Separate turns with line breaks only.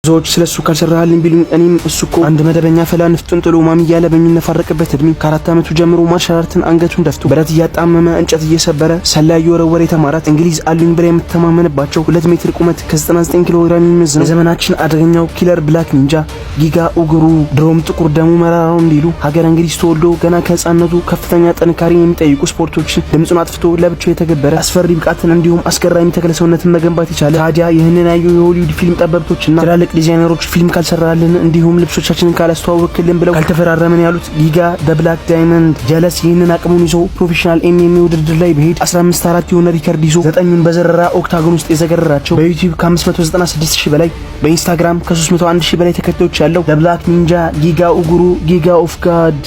ብዙዎች ስለ እሱ ካልሰራህልን ቢሉኝ እኔም እሱ እኮ አንድ መደበኛ ፈላ ንፍጡን ጥሎ ማሚ እያለ በሚነፋረቅበት እድሜ ከ4 ዓመቱ ጀምሮ martial art ን አንገቱን ደፍቶ ብረት እያጣመመ፣ እንጨት እየሰበረ፣ ሰላ እየወረወረ የተማራት፣ እንግሊዝ አሉኝ ብላ የምትተማመንባቸው፣ 2 ሜትር ቁመት ከ99 ኪሎ ግራም የሚመዝነው የዘመናችን አደገኛው killer black ninja ጊጋ ኡግሩ። ድሮም ጥቁር ደሙ መራራው እንዲሉ ሀገር እንግሊዝ ተወልዶ ገና ከህፃነቱ ከፍተኛ ጥንካሬን የሚጠይቁ ስፖርቶችን ድምፁን አጥፍቶ ለብቻው የተገበረ፣ አስፈሪ ብቃትን እንዲሁም አስገራሚ ተክለሰውነትን መገንባት የቻለ። ታዲያ ይህንን ያዩ የሆሊውድ ፊልም ጠበብቶችና ትላልቅ ዲዛይነሮች ፊልም ካልሰራልን እንዲሁም ልብሶቻችንን ካላስተዋወክልን ብለው ካልተፈራረምን ያሉት ጊጋ the Black Diamond ጀለስ ይህንን አቅሙን ይዞ professional MMA ውድድር ላይ በሄድ 15-4 የሆነ record ይዞ ዘጠኙን በዘረራ octagon ውስጥ የዘገረራቸው፣ በዩቲዩብ ከ596 ሺህ በላይ፣ በኢንስታግራም ከ301 ሺህ በላይ ተከታዮች ያለው the Black Ninja ጊጋ ኡጉሩ፣ ጊጋ of God።